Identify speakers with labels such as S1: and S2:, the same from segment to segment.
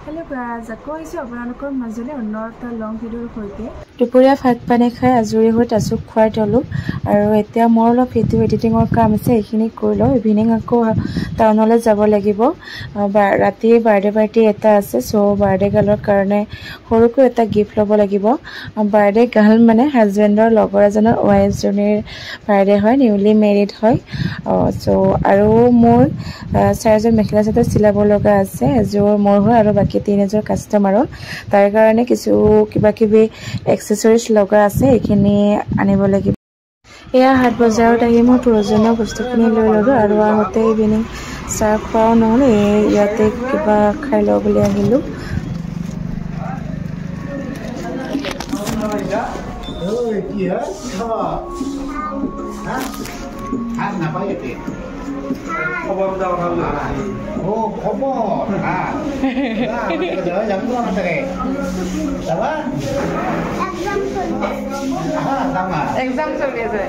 S1: Hello' guys, আকৌ আহিছোঁ আপোনালোকৰ মাজলৈ অন্য এটা লং ভিডিঅ'ৰ সৈতে। দুপৰীয়া ভাত পানী খাই আজৰি হৈ তাচুক খুৱাই থলোঁ আৰু এতিয়া মোৰ অলপ ভিডিঅ' এডিটিঙৰ কাম আছে, এইখিনি কৰি লওঁ। ইভিনিং আকৌ টাউনলৈ যাব লাগিব। ৰাতি বাৰ্থডে পাৰ্টি এটা আছে, চ' বাৰ্থডে গাৰ্লৰ কাৰণে সৰুকৈ এটা গিফ্ট ল'ব লাগিব। বাৰ্থডে গাৰ্ল মানে হাজবেণ্ডৰ লগৰ এজনৰ ৱাইফজনীৰ বাৰ্থডে হয়, নিউলি মেৰিড হয়। চ' আৰু মোৰ চাৰিযোৰ মেখেলা চাদৰ চিলাব লগা আছে, এযোৰ মোৰ হয় আৰু বাকী তিনিযোৰ কাষ্টমাৰৰ। তাৰ কাৰণে কিছু কিবা কিবি এক্সেচৰিজ লগা আছে, এইখিনি আনিব লাগিব। এয়া হাট বজাৰত আহি মোৰ প্ৰয়োজনীয় বস্তুখিনি লৈ ল'লোঁ আৰু আহোঁতে ইভিনিং চাহ খোৱাও নহ'ল, এই ইয়াতে কিবা খাই লওঁ বুলি আহিলোঁ।
S2: এক্সাম চলি আছে।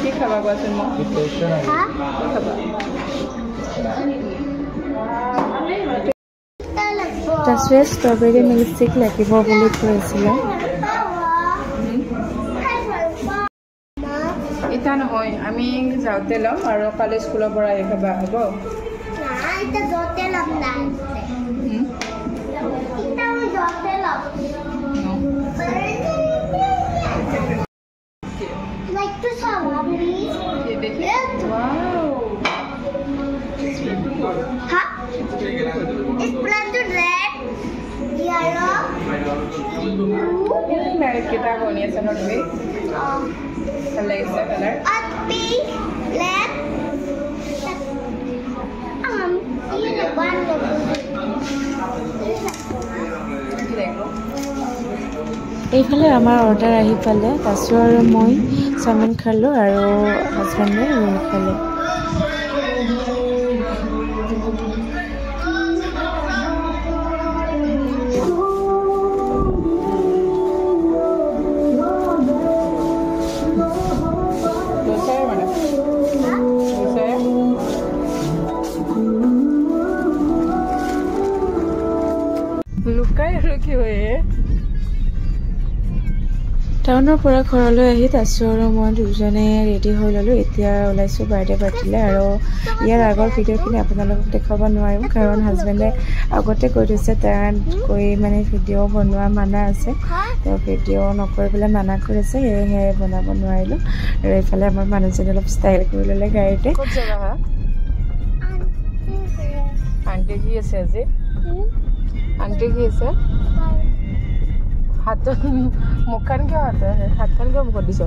S2: কি খাবা কোৱাচোন মোক? কি খাবা?
S1: তাচুৱে ষ্ট্ৰবেৰী মিল্কশ্বেক লাগিব বুলি কৈছিলে।
S2: এতিয়া নহয়, আমি যাওঁতে ল'ম আৰু কালি স্কুলৰ পৰা আহি খাবা, হ'ব? কেইটা বনি আছে ন তুমি? ভাল লাগিছে কালাৰ।
S1: এইফালে আমাৰ অৰ্ডাৰ আহি পালে। তাচু আৰু মই চাওমিন খালোঁ আৰু হাজবেণ্ডে ৰোল খালে।
S2: লুকাই আৰু কি হয়?
S1: টাউনৰ পৰা ঘৰলৈ আহি তাচু আৰু মই দুজনে ৰেডি হৈ ল'লোঁ। এতিয়া ওলাইছোঁ বাৰ্থডে পাৰ্টিলৈ আৰু ইয়াৰ আগৰ ভিডিঅ'খিনি আপোনালোকক দেখুৱাব নোৱাৰিম, কাৰণ হাজবেণ্ডে আগতে কৈ থৈছে তাত গৈ মানে ভিডিঅ' বনোৱা মানা আছে। তেওঁ ভিডিঅ' নকৰিবলৈ মানা কৰিছে, সেয়েহে বনাব নোৱাৰিলোঁ। আৰু এইফালে আমাৰ মানুহজনে অলপ ষ্টাইল কৰি ল'লে গাড়ীতে।
S2: ক'ত যাবা হা? আণ্টি কি আছে আজি? আণ্টি কি আছে? হাতত মুখখন কিয়? হাতখন কিয় মুখত দিছ?